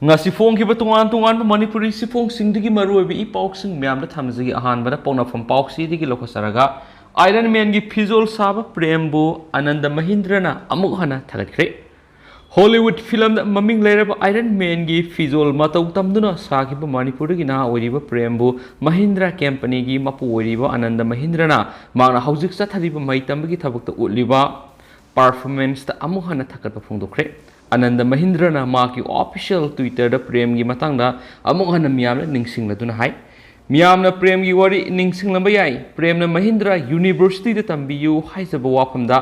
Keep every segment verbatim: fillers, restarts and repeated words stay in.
ꯉꯁꯤ ꯐꯣꯡꯈꯤꯕ ꯇꯣꯉꯥꯟ ꯇꯣꯉꯥꯟꯕ ꯃꯅꯤꯄꯨꯔꯤ ꯆꯦꯐꯣꯡꯁꯤꯡꯗꯒꯤ ꯃꯔꯨꯑꯣꯏꯕ ꯏ ꯄꯥꯎꯁꯤꯡ ꯃꯌꯥꯝꯗ ꯊꯝꯖꯒꯦ꯫ ꯑꯍꯥꯟꯕꯗ ꯄꯣꯛꯅꯐꯝ ꯄꯥꯎꯆꯦꯗꯒꯤ ꯂꯧꯈꯠꯆꯔꯒ, ꯑꯥꯏꯔꯟ ꯃꯦꯟꯒꯤ ꯐꯤꯖꯣꯜ ꯁꯥꯕ ꯄ꯭ꯔꯦꯝꯕꯨ ꯑꯅꯟꯗ ꯃꯍꯤꯟꯗ꯭ꯔꯅ ꯑꯃꯨꯛ ꯍꯟꯅ ꯊꯥꯒꯠꯈ꯭ꯔꯦ꯫ ꯍꯣꯂꯤꯋꯨꯗ ꯐꯤꯂꯝꯗ ꯃꯃꯤꯡ ꯂꯩꯔꯕ ꯑꯥꯏꯔꯟ ꯃꯦꯟꯒꯤ ꯐꯤꯖꯣꯜ ꯃꯇꯧ ꯇꯝꯗꯨꯅ ꯁꯥꯈꯤꯕ ꯃꯅꯤꯄꯨꯔꯗꯒꯤ ꯅꯍꯥ ꯑꯣꯏꯔꯤꯕ ꯄ꯭ꯔꯦꯝꯕꯨ ꯃꯍꯤꯟꯗ꯭ꯔ ꯀꯦꯝꯄꯅꯤꯒꯤ ꯃꯄꯨ ꯑꯣꯏꯔꯤꯕ ꯑꯅꯟꯗ ꯃꯍꯤꯟꯗ꯭ꯔꯅ ꯃꯍꯥꯛꯅ ꯍꯧꯖꯤꯛ ꯆꯠꯊꯔꯤꯕ ꯃꯍꯩ ꯇꯝꯕꯒꯤ ꯊꯕꯛꯇ ꯎꯠꯂꯤꯕ ꯄꯔꯐꯣꯔꯃꯦꯟꯁꯇ ꯑꯃꯨꯛ ꯍꯟꯅ ꯊꯥꯒꯠꯄ ꯐꯣꯡꯗꯣꯛꯈ꯭ꯔꯦ꯫ ꯑꯅꯟꯗ ꯃꯍꯤꯟꯗ꯭ꯔꯅ ꯃꯍꯥꯛꯀꯤ ꯑꯣꯐꯤꯁꯤꯌꯦꯜ ꯇ꯭ꯋꯤꯇꯔꯗ ꯄ꯭ꯔꯦꯝꯒꯤ ꯃꯇꯥꯡꯗ ꯑꯃꯨꯛ ꯍꯟꯅ ꯃꯤꯌꯥꯝꯅ ꯅꯤꯡꯁꯤꯡꯂꯗꯨꯅ ꯍꯥꯏ, ꯃꯤꯌꯥꯝꯅ ꯄ꯭ꯔꯦꯝꯒꯤ ꯋꯥꯔꯤ ꯅꯤꯡꯁꯤꯡꯂꯝꯕ ꯌꯥꯏ꯫ ꯄ꯭ꯔꯦꯝꯅ ꯃꯍꯤꯟꯗ꯭ꯔ ꯌꯨꯅꯤꯚꯔꯁꯤꯇꯤꯗ ꯇꯝꯕꯤꯌꯨ ꯍꯥꯏꯖꯕ ꯋꯥꯐꯝꯗ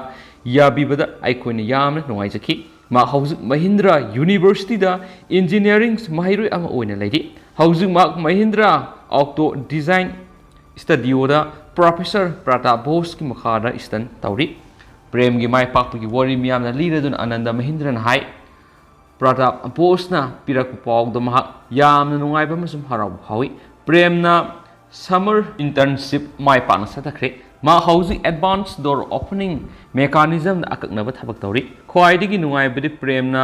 ꯌꯥꯕꯤꯕꯗ ꯑꯩꯈꯣꯏꯅ ꯌꯥꯝꯅ ꯅꯨꯡꯉꯥꯏꯖꯈꯤ꯫ ꯃꯍꯥꯛ ꯍꯧꯖꯤꯛ ꯃꯍꯤꯟꯗ꯭ꯔ ꯌꯨꯅꯤꯚꯔꯁꯤꯇꯤꯗ ꯏꯟꯖꯤꯅꯤꯌꯥꯔꯤꯡ ꯃꯍꯩꯔꯣꯏ ꯑꯃ ꯑꯣꯏꯅ ꯂꯩꯔꯤ꯫ ꯍꯧꯖꯤꯛ ꯃꯍꯥꯛ ꯃꯍꯤꯟꯗ꯭ꯔ ꯑꯣꯇꯣ ꯗꯤꯖꯥꯏꯟ ꯁ꯭ꯇꯨꯗꯤꯑꯣꯗ ꯄ꯭ꯔꯣꯐꯦꯁꯔ ꯄ꯭ꯔꯇꯥꯞ ꯕꯣꯁꯀꯤ ꯃꯈꯥꯗ ꯏꯁꯇꯟ ꯇꯧꯔꯤ꯫ ꯄ꯭ꯔꯦꯝꯒꯤ ꯃꯥꯏ ꯄꯥꯛꯄꯒꯤ ꯋꯥꯔꯤ ꯃꯤꯌꯥꯝꯅ ꯂꯤꯔꯗꯨꯅ ꯑꯅꯟꯗ ꯃꯍꯤꯟꯗ꯭ꯔꯅ ꯍꯥꯏ, ꯄ꯭ꯔꯇꯥꯞ ꯕꯣꯁꯅ ꯄꯤꯔꯛꯄ ꯄꯥꯎꯗ ꯃꯍꯥꯛ ꯌꯥꯝꯅ ꯅꯨꯡꯉꯥꯏꯕ ꯑꯃꯁꯨꯡ ꯍꯔꯥꯎꯕ ꯐꯥꯎꯏ꯫ ꯄ꯭ꯔꯦꯝꯅ ꯁꯝꯃꯔ ꯏꯟꯇꯔꯟꯁꯤꯞ ꯃꯥꯏ ꯄꯥꯛꯅ ꯆꯠꯊꯈ꯭ꯔꯦ꯫ ꯃꯍꯥꯛ ꯍꯧꯖꯤꯛ ꯑꯦꯗꯚꯥꯟꯁ ꯗꯣꯔ ꯑꯣꯄꯅꯤꯡ ꯃꯦꯀꯥꯅꯤꯖꯝꯗ ꯑꯀꯛꯅꯕ ꯊꯕꯛ ꯇꯧꯔꯤ꯫ ꯈ꯭ꯋꯥꯏꯗꯒꯤ ꯅꯨꯡꯉꯥꯏꯕꯗꯤ ꯄ꯭ꯔꯦꯝꯅ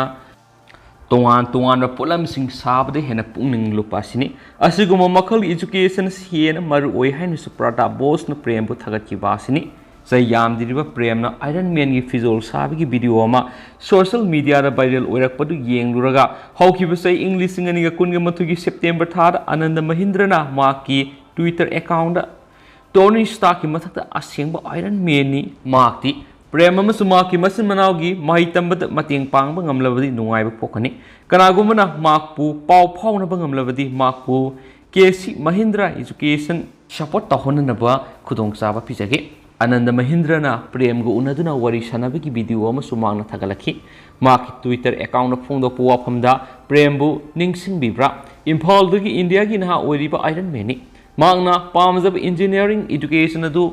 ꯇꯣꯉꯥꯟ ꯇꯣꯉꯥꯟꯕ ꯄꯣꯠꯂꯝꯁꯤꯡ ꯁꯥꯕꯗ ꯍꯦꯟꯅ ꯄꯨꯛꯅꯤꯡ ꯂꯨꯞꯄ ꯑꯁꯤꯅꯤ꯫ ꯑꯁꯤꯒꯨꯝꯕ ꯃꯈꯜꯒꯤ ꯑꯦꯖꯨꯀꯦꯁꯟ ꯑꯁꯤ ꯍꯦꯟꯅ ꯃꯔꯨ ꯑꯣꯏ ꯍꯥꯏꯅꯁꯨ ꯄ꯭ꯔꯇꯥꯞ ꯕꯣꯁꯅ ꯄ꯭ꯔꯦꯝꯕꯨ ꯊꯥꯒꯠꯈꯤꯕ ꯑꯁꯤꯅꯤ꯫ ꯆꯍꯤ ꯌꯥꯝꯗ꯭ꯔꯤꯕ ꯄ꯭ꯔꯦꯝꯅ ꯑꯥꯏꯔꯟ ꯃꯦꯟꯒꯤ ꯐꯤꯖꯣꯜ ꯁꯥꯕꯒꯤ ꯚꯤꯗꯤꯑꯣ ꯑꯃ ꯁꯣꯁꯤꯌꯦꯜ ꯃꯤꯗꯤꯌꯥꯗ ꯚꯥꯏꯔꯦꯜ ꯑꯣꯏꯔꯛꯄꯗꯨ ꯌꯦꯡꯂꯨꯔꯒ, ꯍꯧꯈꯤꯕ ꯆꯍꯤ ꯏꯪ ꯂꯤꯁꯤꯡ ꯑꯅꯤꯒ ꯀꯨꯟꯒ ꯃꯥꯊꯣꯏꯒꯤ ꯁꯦꯞꯇꯦꯝꯕꯔ ꯊꯥꯗ ꯑꯅꯟꯗ ꯃꯍꯤꯟꯗ꯭ꯔꯅ ꯃꯍꯥꯛꯀꯤ ꯇ꯭ꯋꯤꯇꯔ ꯑꯦꯀꯥꯎꯟꯗ ꯇꯣꯅꯤ ꯁ꯭ꯇꯥꯔꯛꯀꯤ ꯃꯊꯛꯇ ꯑꯁꯦꯡꯕ ꯑꯥꯏꯔꯟ ꯃꯦꯟꯅꯤ꯫ ꯃꯍꯥꯛꯇꯤ ꯄ꯭ꯔꯦꯝ ꯑꯃꯁꯨꯡ ꯃꯍꯥꯛꯀꯤ ꯃꯆꯤꯟ ꯃꯅꯥꯎꯒꯤ ꯃꯍꯩ ꯇꯝꯕꯗ ꯃꯇꯦꯡ ꯄꯥꯡꯕ ꯉꯝꯂꯕꯗꯤ ꯅꯨꯡꯉꯥꯏꯕ ꯄꯣꯛꯀꯅꯤ꯫ ꯀꯅꯥꯒꯨꯝꯕꯅ ꯃꯍꯥꯛꯄꯨ ꯄꯥꯎ ꯐꯥꯎꯅꯕ ꯉꯝꯂꯕꯗꯤ ꯃꯍꯥꯛꯄꯨ K C Mahindra education support ꯇꯧꯍꯟꯅꯅꯕ ꯈꯨꯗꯣꯡꯆꯥꯕ ꯄꯤꯖꯒꯦ꯫ ꯑꯅꯟꯗ ꯃꯍꯤꯟꯗ꯭ꯔꯅ ꯄ꯭ꯔꯦꯝꯒ ꯎꯅꯗꯨꯅ ꯋꯥꯔꯤ ꯁꯥꯟꯅꯕꯒꯤ ꯚꯤꯗꯤꯑꯣ ꯑꯃꯁꯨ ꯃꯍꯥꯛꯅ ꯊꯥꯒꯠꯂꯛꯈꯤ꯫ ꯃꯍꯥꯛꯀꯤ ꯇ꯭ꯋꯤꯇꯔ ꯑꯦꯀꯥꯎꯟꯗ ꯐꯣꯡꯗꯣꯛꯄ ꯋꯥꯐꯝꯗ ꯄ꯭ꯔꯦꯝꯕꯨ ꯅꯤꯡꯁꯤꯡꯕꯤꯕ꯭ꯔꯥ? ꯏꯝꯐꯥꯜꯗꯒꯤ ꯏꯟꯗꯤꯌꯥꯒꯤ ꯅꯍꯥ ꯑꯣꯏꯔꯤꯕ ꯑꯥꯏꯔꯟ ꯃꯦꯟꯅꯤ꯫ ꯃꯍꯥꯛꯅ ꯄꯥꯝꯖꯕ ꯏꯟꯖꯤꯅꯤꯌꯥꯔꯤꯡ ꯑꯦꯖꯨꯀꯦꯁꯟ ꯑꯗꯨ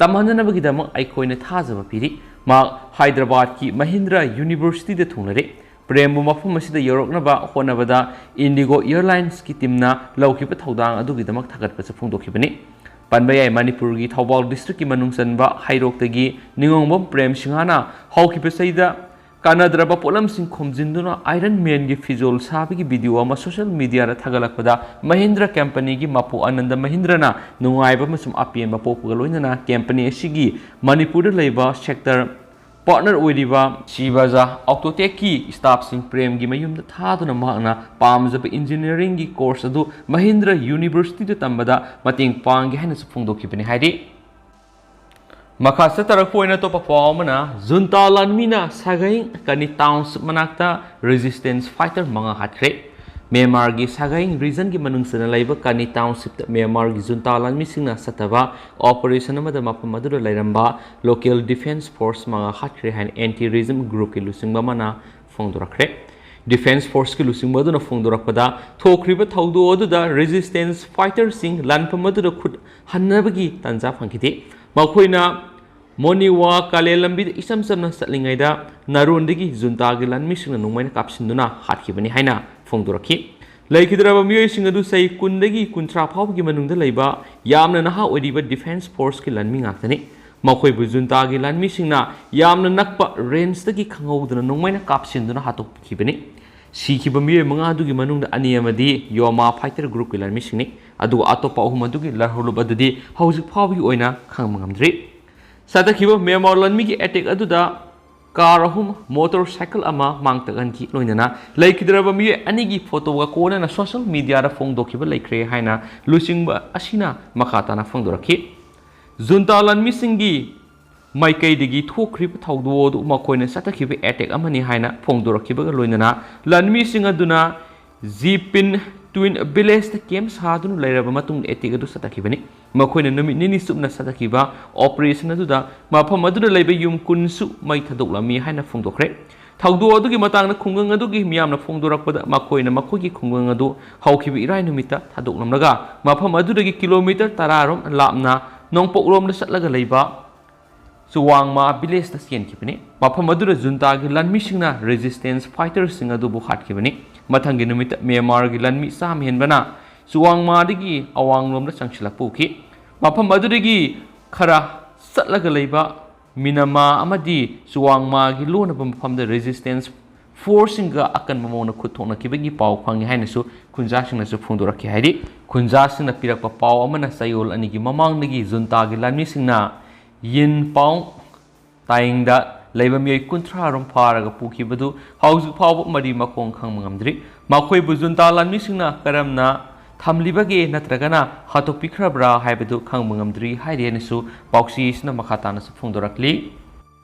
ꯇꯝꯍꯟꯅꯅꯕꯒꯤꯗꯃꯛ ꯑꯩꯈꯣꯏꯅ ꯊꯥꯖꯕ ꯄꯤꯔꯤ꯫ ꯃꯍꯥꯛ ꯍꯥꯏꯗ꯭ꯔꯕꯥꯗꯀꯤ ꯃꯍꯤꯟꯗ꯭ꯔ ꯌꯨꯅꯤꯚꯔꯁꯤꯇꯤꯗ ꯊꯨꯡꯂꯔꯦ꯫ ꯄ꯭ꯔꯦꯝꯕꯨ ꯃꯐꯝ ꯑꯁꯤꯗ ꯌꯧꯔꯛꯅꯕ ꯍꯣꯠꯅꯕꯗ ꯏꯟꯗꯤꯒꯣ ꯑꯦꯌꯔꯂꯥꯏꯟꯁꯀꯤ ꯇꯤꯝꯅ ꯂꯧꯈꯤꯕ ꯊꯧꯗꯥꯡ ꯑꯗꯨꯒꯤꯗꯃꯛ ꯊꯥꯒꯠꯄꯁꯨ ꯐꯣꯡꯗꯣꯛꯈꯤꯕꯅꯤ꯫ ꯄꯟꯕ ꯌꯥꯏ, ꯃꯅꯤꯄꯨꯔꯒꯤ ꯊꯧꯕꯥꯜ ꯗꯤꯁꯇ꯭ꯔꯤꯛꯀꯤ ꯃꯅꯨꯡ ꯆꯟꯕ ꯍꯩꯔꯣꯛꯇꯒꯤ ꯅꯤꯉꯣꯝꯕꯝ ꯄ꯭ꯔꯦꯝ ꯁꯤꯡꯍꯅ ꯍꯧꯈꯤꯕ ꯆꯍꯤꯗ ꯀꯥꯟꯅꯗ꯭ꯔꯕ ꯄꯣꯠꯂꯝꯁꯤꯡ ꯈꯣꯝꯖꯤꯟꯗꯨꯅ ꯑꯥꯏꯔꯟ ꯃꯦꯟꯒꯤ ꯐꯤꯖꯣꯜ ꯁꯥꯕꯒꯤ ꯚꯤꯗꯤꯑꯣ ꯑꯃ ꯁꯣꯁꯤꯌꯦꯜ ꯃꯤꯗꯤꯌꯥꯗ ꯊꯥꯒꯠꯂꯛꯄꯗ ꯃꯍꯤꯟꯗ꯭ꯔ ꯀꯝꯄꯅꯤꯒꯤ ꯃꯄꯨ ꯑꯅꯟꯗ ꯃꯍꯤꯟꯗ꯭ꯔꯅ ꯅꯨꯡꯉꯥꯏꯕ ꯑꯃꯁꯨꯡ ꯑꯄꯦꯟꯕ ꯄꯣꯛꯄꯒ ꯂꯣꯏꯅꯅ ꯀꯝꯄꯅꯤ ꯑꯁꯤꯒꯤ ꯃꯅꯤꯄꯨꯔꯗ ꯂꯩꯕ ꯁꯦꯛꯇꯔ ꯄꯥꯔꯠꯅꯔ ꯑꯣꯏꯔꯤꯕ ꯁꯤꯕꯥꯖꯥ ꯑꯣꯇꯣꯇꯦꯛꯀꯤ ꯁ꯭ꯇꯥꯐꯁꯤꯡ ꯄ꯭ꯔꯦꯝꯒꯤ ꯃꯌꯨꯝꯗ ꯊꯥꯗꯨꯅ ꯃꯍꯥꯛꯅ ꯄꯥꯝꯖꯕ ꯏꯟꯖꯤꯅꯤꯌꯥꯔꯤꯡꯒꯤ ꯀꯣꯔꯁ ꯑꯗꯨ ꯃꯍꯤꯟꯗ꯭ꯔ ꯌꯨꯅꯤꯚꯔꯁꯤꯇꯤꯗ ꯇꯝꯕꯗ ꯃꯇꯦꯡ ꯄꯥꯡꯒꯦ ꯍꯥꯏꯅꯁꯨ ꯐꯣꯡꯗꯣꯛꯈꯤꯕꯅꯤ ꯍꯥꯏꯔꯤ꯫ ꯃꯈꯥ ꯆꯠꯊꯔꯛꯄ ꯑꯣꯏꯅ ꯑꯇꯣꯞꯄ ꯄꯥꯎ ꯑꯃꯅ, ꯖꯨꯟꯇꯥ ꯂꯥꯟꯃꯤꯅ ꯁꯥꯒꯩ ꯀꯅꯤ ꯇꯥꯎꯟꯁꯤꯞ ꯃꯅꯥꯛꯇ ꯔꯦꯖꯤꯁꯇꯦꯟꯁ ꯐꯥꯏꯇꯔ ꯃꯉꯥ ꯍꯥꯠꯈ꯭ꯔꯦ꯫ ꯃ꯭ꯌꯥꯟꯃꯥꯔꯒꯤ ꯁꯥꯒꯩ ꯔꯤꯖꯟꯒꯤ ꯃꯅꯨꯡ ꯆꯟꯅ ꯂꯩꯕ ꯀꯅꯤ ꯇꯥꯎꯟꯁꯤꯞꯇ ꯃ꯭ꯌꯥꯟꯃꯥꯔꯒꯤ ꯖꯨꯟꯇꯥ ꯂꯥꯟꯃꯤꯁꯤꯡꯅ ꯆꯠꯊꯕ ꯑꯣꯄꯔꯦꯁꯟ ꯑꯃꯗ ꯃꯐꯝ ꯑꯗꯨꯗ ꯂꯩꯔꯝꯕ ꯂꯣꯀꯦꯜ ꯗꯤꯐꯦꯟꯁ ꯐꯣꯔꯁ ꯃꯉꯥ ꯍꯥꯠꯈ꯭ꯔꯦ ꯍꯥꯏꯅ ꯑꯦꯟꯇꯤ ꯔꯤꯖꯝ ꯒ꯭ꯔꯨꯞꯀꯤ ꯂꯨꯆꯤꯡꯕ ꯑꯃꯅ ꯐꯣꯡꯗꯣꯔꯛꯈ꯭ꯔꯦ꯫ ꯗꯤꯐꯦꯟꯁ ꯐꯣꯔꯁꯀꯤ ꯂꯨꯆꯤꯡꯕ ꯑꯗꯨꯅ ꯐꯣꯡꯗꯣꯔꯛꯄꯗ, ꯊꯣꯛꯈ꯭ꯔꯤꯕ ꯊꯧꯗꯣꯛ ꯑꯗꯨꯗ ꯔꯦꯖꯤꯁꯇꯦꯟꯁ ꯐꯥꯏꯇꯔꯁꯤꯡ ꯂꯥꯟꯐꯝ ꯑꯗꯨꯗ ꯈꯨꯠ ꯍꯟꯅꯕꯒꯤ ꯇꯥꯟꯖꯥ ꯐꯪꯈꯤꯗꯦ꯫ ꯃꯈꯣꯏꯅ ꯃꯣꯅꯤꯋꯥ ꯀꯥꯂꯦꯟ ꯂꯝꯕꯤꯗ ꯏꯆꯝ ꯆꯝꯅ ꯆꯠꯂꯤꯉꯩꯗ ꯅꯥꯔꯣꯟꯗꯒꯤ ꯖꯨꯟꯇꯥꯒꯤ ꯂꯥꯟꯃꯤꯁꯤꯡꯅ ꯅꯣꯡꯃꯩꯅ ꯀꯥꯞꯁꯤꯟꯗꯨꯅ ꯍꯥꯠꯈꯤꯕꯅꯤ ꯍꯥꯏꯅ ꯐꯣꯡꯗꯣꯔꯛꯈꯤ꯫ ꯂꯩꯈꯤꯗ꯭ꯔꯕ ꯃꯤꯑꯣꯏꯁꯤꯡ ꯑꯗꯨ ꯆꯍꯤ ꯀꯨꯟꯗꯒꯤ ꯀꯨꯟꯊ꯭ꯔꯥ ꯐꯥꯎꯕꯒꯤ ꯃꯅꯨꯡꯗ ꯂꯩꯕ ꯌꯥꯝꯅ ꯅꯍꯥ ꯑꯣꯏꯔꯤꯕ ꯗꯤꯐꯦꯟꯁ ꯐꯣꯔꯁꯀꯤ ꯂꯥꯟꯃꯤ ꯉꯥꯛꯇꯅꯤ꯫ ꯃꯈꯣꯏꯕꯨ ꯖꯨꯟꯇꯥꯒꯤ ꯂꯥꯟꯃꯤꯁꯤꯡꯅ ꯌꯥꯝꯅ ꯅꯛꯄ ꯔꯦꯟꯖꯇꯒꯤ ꯈꯪꯍꯧꯗꯅ ꯅꯣꯡꯃꯩꯅ ꯀꯥꯞꯁꯤꯟꯗꯨꯅ ꯍꯥꯠꯇꯣꯛꯈꯤꯕꯅꯤ꯫ ꯁꯤꯈꯤꯕ ꯃꯤꯑꯣꯏ ꯃꯉꯥ ꯑꯗꯨꯒꯤ ꯃꯅꯨꯡꯗ ꯑꯅꯤ ꯑꯃꯗꯤ ꯌꯣꯃꯥ ꯐꯥꯏꯇꯔ ꯒ꯭ꯔꯨꯞꯀꯤ ꯂꯥꯟꯃꯤꯁꯤꯡꯅꯤ, ꯑꯗꯨꯒ ꯑꯇꯣꯞꯄ ꯑꯍꯨꯝ ꯑꯗꯨꯒꯤ ꯂꯥꯜꯍꯧꯂꯨꯞ ꯑꯗꯨꯗꯤ ꯍꯧꯖꯤꯛ ꯐꯥꯎꯕꯒꯤ ꯑꯣꯏꯅ ꯈꯪꯕ ꯉꯝꯗ꯭ꯔꯤ꯫ ꯆꯠꯊꯈꯤꯕ ꯃ꯭ꯌꯥꯟꯃꯥꯔ ꯂꯥꯟꯃꯤꯒꯤ ꯑꯦꯇꯦꯛ ꯑꯗꯨꯗ ꯀꯥꯔ ꯑꯍꯨꯝ, ꯃꯣꯇꯣꯔ ꯁꯥꯏꯀꯜ ꯑꯃ ꯃꯥꯡ ꯇꯥꯛꯍꯟꯈꯤ, ꯂꯣꯏꯅꯅ ꯂꯩꯈꯤꯗ꯭ꯔꯕ ꯃꯤꯑꯣꯏ ꯑꯅꯤꯒꯤ ꯐꯣꯇꯣꯒ ꯀꯣꯟꯅꯅ ꯁꯣꯁꯤꯌꯦꯜ ꯃꯤꯗꯤꯌꯥꯗ ꯐꯣꯡꯗꯣꯛꯈꯤꯕ ꯂꯩꯈ꯭ꯔꯦ ꯍꯥꯏꯅ ꯂꯨꯆꯤꯡꯕ ꯑꯁꯤꯅ ꯃꯈꯥ ꯇꯥꯅ ꯐꯣꯡꯗꯣꯔꯛꯈꯤ꯫ ꯖꯨꯟꯇꯥ ꯂꯥꯟꯃꯤꯁꯤꯡꯒꯤ ꯃꯥꯏꯀꯩꯗꯒꯤ ꯊꯣꯛꯈ꯭ꯔꯤꯕ ꯊꯧꯗꯣꯛ ꯑꯗꯨ ꯃꯈꯣꯏꯅ ꯆꯠꯊꯈꯤꯕ ꯑꯦꯇꯦꯛ ꯑꯃꯅꯤ ꯍꯥꯏꯅ ꯐꯣꯡꯗꯣꯔꯛꯈꯤꯕꯒ ꯂꯣꯏꯅꯅ ꯂꯥꯟꯃꯤꯁꯤꯡ ꯑꯗꯨꯅ ꯖꯤꯄꯤꯟ ꯇ꯭ꯋꯤꯟ ꯚꯤꯂꯦꯖꯇ ꯀꯦꯝꯞ ꯁꯥꯗꯨꯅ ꯂꯩꯔꯕ ꯃꯇꯨꯡꯗ ꯑꯦꯇꯦꯛ ꯑꯗꯨ ꯆꯠꯊꯈꯤꯕꯅꯤ꯫ ꯃꯈꯣꯏꯅ ꯅꯨꯃꯤꯠ ꯅꯤꯅꯤ ꯆꯨꯞꯅ ꯆꯠꯊꯈꯤꯕ ꯑꯣꯄꯔꯦꯁꯟ ꯑꯗꯨꯗ ꯃꯐꯝ ꯑꯗꯨꯗ ꯂꯩꯕ ꯌꯨꯝ ꯀꯨꯟꯁꯨ ꯃꯩ ꯊꯥꯗꯣꯛꯂꯝꯃꯤ ꯍꯥꯏꯅ ꯐꯣꯡꯗꯣꯛꯈ꯭ꯔꯦ꯫ ꯊꯧꯗꯣꯛ ꯑꯗꯨꯒꯤ ꯃꯇꯥꯡꯗ ꯈꯨꯡꯒꯪ ꯑꯗꯨꯒꯤ ꯃꯤꯌꯥꯝꯅ ꯐꯣꯡꯗꯣꯔꯛꯄꯗ, ꯃꯈꯣꯏꯅ ꯃꯈꯣꯏꯒꯤ ꯈꯨꯡꯒꯪ ꯑꯗꯨ ꯍꯧꯈꯤꯕ ꯏꯔꯥꯏ ꯅꯨꯃꯤꯠꯇ ꯊꯥꯗꯣꯛꯂꯝꯂꯒ ꯃꯐꯝ ꯑꯗꯨꯗꯒꯤ ꯀꯤꯂꯣꯃꯤꯇꯔ ꯇꯔꯥ ꯔꯣꯝ ꯂꯥꯞꯅ ꯅꯣꯡꯄꯣꯛꯂꯣꯝꯗ ꯆꯠꯂꯒ ꯂꯩꯕ ꯆꯨꯋꯥꯡꯃꯥ ꯚꯤꯂꯦꯖꯇ ꯆꯦꯟꯈꯤꯕꯅꯤ꯫ ꯃꯐꯝ ꯑꯗꯨꯗ ꯖꯨꯟꯇꯥꯒꯤ ꯂꯥꯟꯃꯤꯁꯤꯡꯅ ꯔꯦꯖꯤꯁꯇꯦꯟꯁ ꯐꯥꯏꯇꯔꯁꯤꯡ ꯑꯗꯨꯕꯨ ꯍꯥꯠꯈꯤꯕꯅꯤ꯫ ꯃꯊꯪꯒꯤ ꯅꯨꯃꯤꯠꯇ ꯃ꯭ꯌꯥꯟꯃꯥꯔꯒꯤ ꯂꯥꯟꯃꯤ ꯆꯥꯝꯃ ꯍꯦꯟꯕꯅ ꯆꯨꯋꯥꯡꯃꯥꯗꯒꯤ ꯑꯋꯥꯡꯂꯣꯝꯗ ꯆꯪꯁꯤꯜꯂꯛꯄ ꯎꯈꯤ꯫ ꯃꯐꯝ ꯑꯗꯨꯗꯒꯤ ꯈꯔ ꯆꯠꯂꯒ ꯂꯩꯕ ꯃꯤꯅꯃꯥ ꯑꯃꯗꯤ ꯆꯨꯋꯥꯡꯃꯥꯒꯤ ꯂꯣꯟꯅꯕ ꯃꯐꯝꯗ resistance forceꯁꯤꯡꯒ ꯑꯀꯟꯕ ꯃꯑꯣꯡꯗ ꯈꯨꯠ ꯊꯣꯛꯅꯈꯤꯕꯒꯤ ꯄꯥꯎ ꯐꯪꯉꯤ ꯍꯥꯏꯅꯁꯨ ꯈꯨꯟꯖꯥꯁꯤꯡꯅꯁꯨ ꯐꯣꯡꯗꯣꯔꯛꯈꯤ꯫ ꯍꯥꯏꯗꯤ ꯈꯨꯟꯖꯥꯁꯤꯡꯅ ꯄꯤꯔꯛꯄ ꯄꯥꯎ ꯑꯃꯅ ꯆꯌꯣꯜ ꯑꯅꯤꯒꯤ ꯃꯃꯥꯡꯗꯒꯤ ꯖꯨꯟꯇꯥꯒꯤ ꯂꯥꯟꯃꯤꯁꯤꯡꯅ ꯌꯤꯟ ꯄꯥꯎ ꯇꯥꯏꯡꯗ ꯂꯩꯕ ꯃꯤꯑꯣꯏ ꯀꯨꯟꯊ꯭ꯔꯥ ꯔꯣꯝ ꯐꯥꯔꯒ ꯄꯨꯈꯤꯕꯗꯨ ꯍꯧꯖꯤꯛ ꯐꯥꯎꯕ ꯃꯔꯤ ꯃꯈꯣꯡ ꯈꯪꯕ ꯉꯝꯗ꯭ꯔꯤ꯫ ꯃꯈꯣꯏꯕꯨ ꯖꯨꯟꯇꯥ ꯂꯥꯟꯃꯤꯁꯤꯡꯅ ꯀꯔꯝꯅ ꯊꯝꯂꯤꯕꯒꯦ ꯅꯠꯇ꯭ꯔꯒꯅ ꯍꯥꯠꯇꯣꯛꯄꯤꯈ꯭ꯔꯕ꯭ꯔꯥ ꯍꯥꯏꯕꯗꯨ ꯈꯪꯕ ꯉꯝꯗ꯭ꯔꯤ ꯍꯥꯏꯔꯤ ꯍꯥꯏꯅꯁꯨ ꯄꯥꯎꯆꯦ ꯑꯁꯤꯅ ꯃꯈꯥ ꯇꯥꯅꯁꯨ ꯐꯣꯡꯗꯣꯔꯛꯂꯤ꯫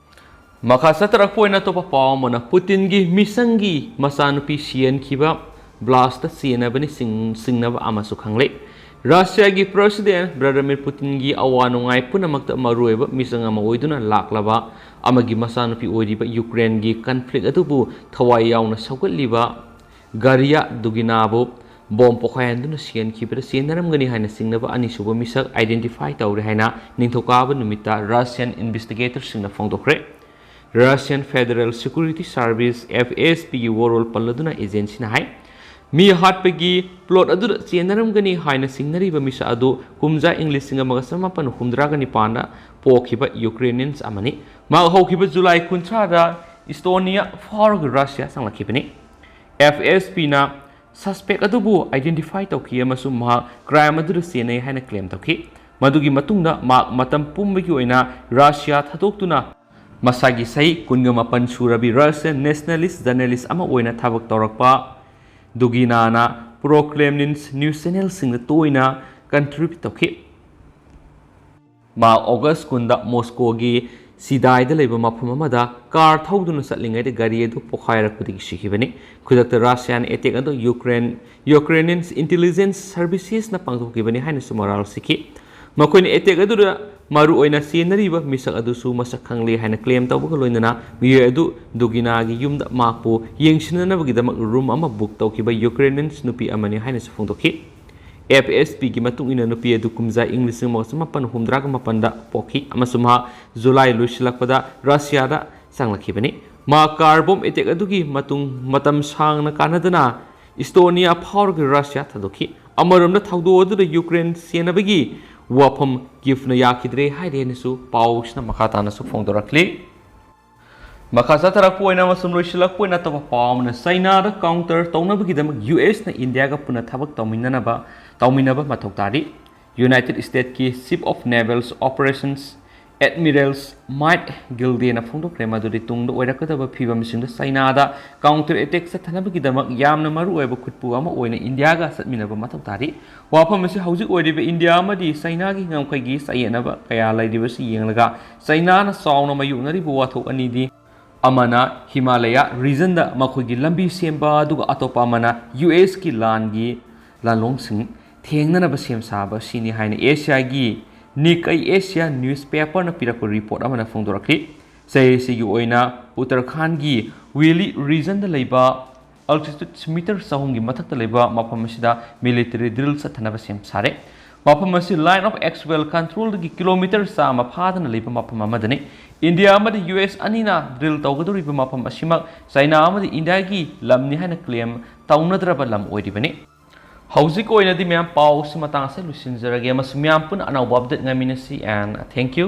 ꯃꯈꯥ ꯆꯠꯊꯔꯛꯄ ꯑꯣꯏꯅ ꯑꯇꯣꯞꯄ ꯄꯥꯎ ꯑꯃꯅ ꯄꯨꯇꯤꯟꯒꯤ ꯃꯤꯁꯪꯒꯤ ꯃꯆꯥꯅꯨꯄꯤ ꯁꯤꯍꯟꯈꯤꯕ blastꯇ ꯆꯦꯟꯅꯕꯅꯤ ꯆꯤꯡ-, ꯆꯤꯡꯅꯕ ꯑꯃꯁꯨ ꯈꯪꯂꯦ꯫ ꯔꯁꯤꯌꯥꯒꯤ president ꯚ꯭ꯂꯥꯗꯤꯃꯤꯔ ꯄꯨꯇꯤꯟꯒꯤ ꯑꯋꯥ ꯅꯨꯡꯉꯥꯏ ꯄꯨꯝꯅꯃꯛꯇ ꯃꯔꯨꯑꯣꯏꯕ ꯃꯤꯆꯪ ꯑꯃ ꯑꯣꯏꯗꯨꯅ ꯂꯥꯛꯂꯕ ꯑꯃꯒꯤ ꯃꯆꯥꯅꯨꯄꯤ ꯑꯣꯏꯔꯤꯕ ꯌꯨꯀ꯭ꯔꯦꯟꯒꯤ conflict ꯑꯗꯨꯕꯨ ꯊꯋꯥꯏ ꯌꯥꯎꯅ ꯁꯧꯒꯠꯂꯤꯕ ꯒꯥꯔꯤꯌꯥ ꯗꯨꯒꯤꯅꯥꯕꯨ ꯕꯣꯝ ꯄꯣꯈꯥꯏꯍꯟꯗꯨꯅ ꯁꯤꯍꯟꯈꯤꯕꯗ ꯆꯦꯟꯅꯔꯝꯒꯅꯤ ꯍꯥꯏꯅ ꯆꯤꯡꯅꯕ ꯑꯅꯤꯁꯨꯕ ꯃꯤꯁꯛ identify ꯇꯧꯔꯦ ꯍꯥꯏꯅ ꯅꯤꯡꯊꯧꯀꯥꯕ ꯅꯨꯃꯤꯠꯇ Russian investigatorꯁꯤꯡꯅ ꯐꯣꯡꯗꯣꯛꯈ꯭ꯔꯦ꯫ Russian Federal Security Service, FSBꯒꯤ ꯋꯥꯔꯣꯜ ꯄꯜꯂꯗꯨꯅ agencyꯅ ꯍꯥꯏ, ꯃꯤ ꯍꯥꯠꯄꯒꯤ plot ꯑꯗꯨꯗ ꯆꯦꯟꯅꯔꯝꯒꯅꯤ ꯍꯥꯏꯅ ꯆꯤꯡꯅꯔꯤꯕ ꯃꯤꯁꯛ ꯑꯗꯨ ꯀꯨꯝꯖꯥ ꯏꯪ ꯂꯤꯁꯤꯡ ꯑꯃꯒ ꯆꯃꯥꯄꯟ ꯍꯨꯝꯗ꯭ꯔꯥꯒ ꯅꯤꯄꯥꯟꯗ ꯄꯣꯛꯈꯤꯕ Ukrainians ꯑꯃꯅꯤ꯫ ꯃꯍꯥꯛ ꯍꯧꯈꯤꯕ ꯖꯨꯂꯥꯏ ꯀꯨꯟꯊ꯭ꯔꯥꯗ Estonia ꯐꯥꯎꯔꯒ Russia ꯆꯪꯂꯛꯈꯤꯕꯅꯤ꯫ FSBꯅ suspect ꯑꯗꯨꯕꯨ identify ꯇꯧꯈꯤ ꯑꯃꯁꯨꯡ ꯃꯍꯥꯛ crime ꯑꯗꯨꯗ ꯆꯦꯟꯅꯩ ꯍꯥꯏꯅ claim ꯇꯧꯈꯤ꯫ ꯃꯗꯨꯒꯤ ꯃꯇꯨꯡꯗ ꯃꯍꯥꯛ ꯃꯇꯝ ꯄꯨꯝꯕꯒꯤ ꯑꯣꯏꯅ Russia ꯊꯥꯗꯣꯛꯇꯨꯅ ꯃꯁꯥꯒꯤ ꯆꯍꯤ ꯀꯨꯟꯒ ꯃꯥꯄꯟ ꯁꯨꯔꯕꯤ Russian nationalist journalist ꯑꯃ ꯑꯣꯏꯅ ꯊꯕꯛ ꯇꯧꯔꯛꯄ ꯗꯨꯒꯤꯅꯥꯅ pro-Kremlin news channelꯁꯤꯡꯗ ꯇꯣꯏꯅ contribute ꯇꯧꯈꯤ꯫ ꯃꯍꯥꯛ August ꯀꯨꯟꯗ Moscowꯒꯤ ꯁꯤꯗꯥꯏꯗ ꯂꯩꯕ ꯃꯐꯝ ꯑꯃꯗ car ꯊꯧꯗꯨꯅ ꯆꯠꯂꯤꯉꯩꯗ ꯒꯥꯔꯤ ꯑꯗꯨ ꯄꯣꯈꯥꯏꯔꯛꯄꯗꯒꯤ ꯁꯤꯈꯤꯕꯅꯤ꯫ ꯈꯨꯗꯛꯇ Russian attack ꯑꯗꯨ Ukraine, Ukrainian intelligence servicesꯅ ꯄꯥꯡꯊꯣꯛꯈꯤꯕꯅꯤ ꯍꯥꯏꯅꯁꯨ ꯃꯔꯥꯜ ꯁꯤꯈꯤ꯫ ꯃꯈꯣꯏꯅ attack ꯑꯗꯨꯗ ꯃꯔꯨꯑꯣꯏꯅ ꯆꯦꯟꯅꯔꯤꯕ ꯃꯤꯁꯛ ꯑꯗꯨꯁꯨ ꯃꯁꯛ ꯈꯪꯂꯦ ꯍꯥꯏꯅ claim ꯇꯧꯕꯒ ꯂꯣꯏꯅꯅ ꯃꯤꯑꯣꯏ ꯑꯗꯨ ꯗꯨꯒꯤꯅꯥꯒꯤ ꯌꯨꯝꯗ ꯃꯍꯥꯛꯄꯨ ꯌꯦꯡꯁꯤꯟꯅꯅꯕꯒꯤꯗꯃꯛ room ꯑꯃ book ꯇꯧꯈꯤꯕ Ukrainian ꯅꯨꯄꯤ ꯑꯃꯅꯤ ꯍꯥꯏꯅꯁꯨ ꯐꯣꯡꯗꯣꯛꯈꯤ꯫ FSBꯒꯤ ꯃꯇꯨꯡ ꯏꯟꯅ ꯅꯨꯄꯤ ꯑꯗꯨ ꯀꯨꯝꯖꯥ ꯏꯪ ꯂꯤꯁꯤꯡ ꯑꯃꯒ ꯆꯃꯥꯄꯟ ꯍꯨꯝꯗ꯭ꯔꯥꯒ ꯃꯥꯄꯟꯗ ꯄꯣꯛꯈꯤ ꯑꯃꯁꯨꯡ ꯃꯍꯥꯛ ꯖꯨꯂꯥꯏ ꯂꯣꯏꯁꯤꯜꯂꯛꯄꯗ Russiaꯗ ꯆꯪꯂꯛꯈꯤꯕꯅꯤ꯫ ꯃꯍꯥꯛ car bomb attack ꯑꯗꯨꯒꯤ ꯃꯇꯨꯡ ꯃꯇꯝ ꯁꯥꯡꯅ ꯀꯥꯟꯅꯗꯅ Estonia ꯐꯥꯎꯔꯒ Russia ꯊꯥꯗꯣꯛꯈꯤ꯫ ꯑꯃꯔꯣꯝꯗ ꯊꯧꯗꯣꯛ ꯑꯗꯨꯗ Ukraine ꯆꯦꯟꯅꯕꯒꯤ ꯋꯥꯐꯝ ꯒꯤꯐꯅ ꯌꯥꯈꯤꯗ꯭ꯔꯦ ꯍꯥꯏꯔꯦꯅꯁꯨ ꯄꯥꯎꯁꯤꯅ ꯃꯈꯥ ꯇꯥꯅꯁꯨ ꯐꯣꯡꯗꯣꯔꯛꯂꯤ꯫ ꯃꯈꯥ ꯆꯠꯊꯔꯛꯄ ꯑꯣꯏꯅ ꯑꯃꯁꯨꯡ ꯂꯣꯏꯁꯤꯜꯂꯛꯄ ꯑꯣꯏꯅ ꯑꯇꯣꯞꯄ ꯄꯥꯎ ꯑꯃꯅ, ꯆꯩꯅꯥꯗ counter ꯇꯧꯅꯕꯒꯤꯗꯃꯛ ꯌꯨ ꯑꯦꯁꯅ ꯏꯟꯗꯤꯌꯥꯒ ꯄꯨꯟꯅ ꯊꯕꯛ ꯇꯧꯃꯤꯟꯅꯅꯕ ꯇꯧꯃꯤꯟꯅꯕ ꯃꯊꯧ ꯇꯥꯔꯤ꯫ ꯌꯨꯅꯥꯏꯇꯦꯗ ꯁ꯭ꯇꯦꯠꯀꯤ Chief of Naval Operations Admiral Mike Gilday-ꯅ ꯐꯣꯡꯗꯣꯛꯈ꯭ꯔꯦ ꯃꯗꯨꯗꯤ ꯇꯨꯡꯗ ꯑꯣꯏꯔꯛꯀꯗꯕ ꯐꯤꯕꯝꯁꯤꯡꯗ ꯆꯩꯅꯥꯗ counter attack ꯆꯠꯊꯅꯕꯒꯤꯗꯃꯛ ꯌꯥꯝꯅ ꯃꯔꯨꯑꯣꯏꯕ ꯈꯨꯠꯄꯨ ꯑꯃ ꯑꯣꯏꯅ ꯏꯟꯗꯤꯌꯥꯒ ꯆꯠꯃꯤꯟꯅꯕ ꯃꯊꯧ ꯇꯥꯔꯤ꯫ ꯋꯥꯐꯝ ꯑꯁꯤ ꯍꯧꯖꯤꯛ ꯑꯣꯏꯔꯤꯕ ꯏꯟꯗꯤꯌꯥ ꯑꯃꯗꯤ ꯆꯩꯅꯥꯒꯤ ꯉꯝꯈꯩꯒꯤ ꯆꯌꯦꯠꯅꯕ ꯀꯌꯥ ꯂꯩꯔꯤꯕꯁꯤ ꯌꯦꯡꯂꯒ, ꯆꯩꯅꯥꯅ ꯆꯥꯎꯅ ꯃꯥꯌꯣꯛꯅꯔꯤꯕ ꯋꯥꯊꯣꯛ ꯑꯅꯤꯗꯤ, ꯑꯃꯅ ꯍꯤꯃꯥꯂꯌꯥ regionꯗ ꯃꯈꯣꯏꯒꯤ ꯂꯝꯕꯤ ꯁꯦꯝꯕ, ꯑꯗꯨꯒ ꯑꯇꯣꯞꯄ ꯑꯃꯅ ꯌꯨ ꯑꯦꯁꯀꯤ ꯂꯥꯟꯒꯤ ꯂꯥꯟꯂꯣꯡꯁꯤꯡ ꯊꯦꯡꯅꯅꯕ ꯁꯦꯝ ꯁꯥꯕ ꯑꯁꯤꯅꯤ ꯍꯥꯏꯅ ꯑꯦꯁꯤꯌꯥꯒꯤ Nikkei Asia newspaperꯅ ꯄꯤꯔꯛꯄ report ꯑꯃꯅ ꯐꯣꯡꯗꯣꯔꯛꯈꯤ꯫ ꯆꯍꯤ ꯑꯁꯤꯒꯤ ꯑꯣꯏꯅ ꯎꯠꯇꯔꯈꯥꯟꯒꯤ ꯋꯦꯂꯤ regionꯗ ꯂꯩꯕ altitude meter ꯆꯍꯨꯝꯒꯤ ꯃꯊꯛꯇ ꯂꯩꯕ ꯃꯐꯝ ꯑꯁꯤꯗ military drill ꯆꯠꯊꯅꯕ ꯁꯦꯝ ꯁꯥꯔꯦ꯫ ꯃꯐꯝ ꯑꯁꯤ Line of Actual Controlꯗꯒꯤ ꯀꯤꯂꯣꯃꯤꯇꯔ ꯆꯥꯝꯃ ꯐꯥꯗꯅ ꯂꯩꯕ ꯃꯐꯝ ꯑꯃꯗꯅꯤ꯫ ꯏꯟꯗꯤꯌꯥ ꯑꯃꯗꯤ ꯌꯨ ꯑꯦꯁ ꯑꯅꯤꯅ drill ꯇꯧꯒꯗꯧꯔꯤꯕ ꯃꯐꯝ ꯑꯁꯤꯃꯛ ꯆꯩꯅꯥ ꯑꯃꯗꯤ ꯏꯟꯗꯤꯌꯥꯒꯤ ꯂꯝꯅꯤ ꯍꯥꯏꯅ claim ꯇꯧꯅꯗ꯭ꯔꯕ ꯂꯝ ꯑꯣꯏꯔꯤꯕꯅꯤ꯫ ꯍꯧꯖꯤꯛ ꯑꯣꯏꯅꯗꯤ ꯃꯌꯥꯝ ꯄꯥꯎꯁꯤ ꯃꯇꯥꯡ ꯑꯁꯤꯗ ꯂꯣꯏꯁꯤꯟꯖꯔꯒꯦ, ꯑꯃꯁꯨꯡ ꯃꯌꯥꯝ ꯄꯨꯟꯅ ꯑꯅꯧꯕ update ꯉꯥꯏꯃꯤꯟꯅꯁꯤ, and thank you꯫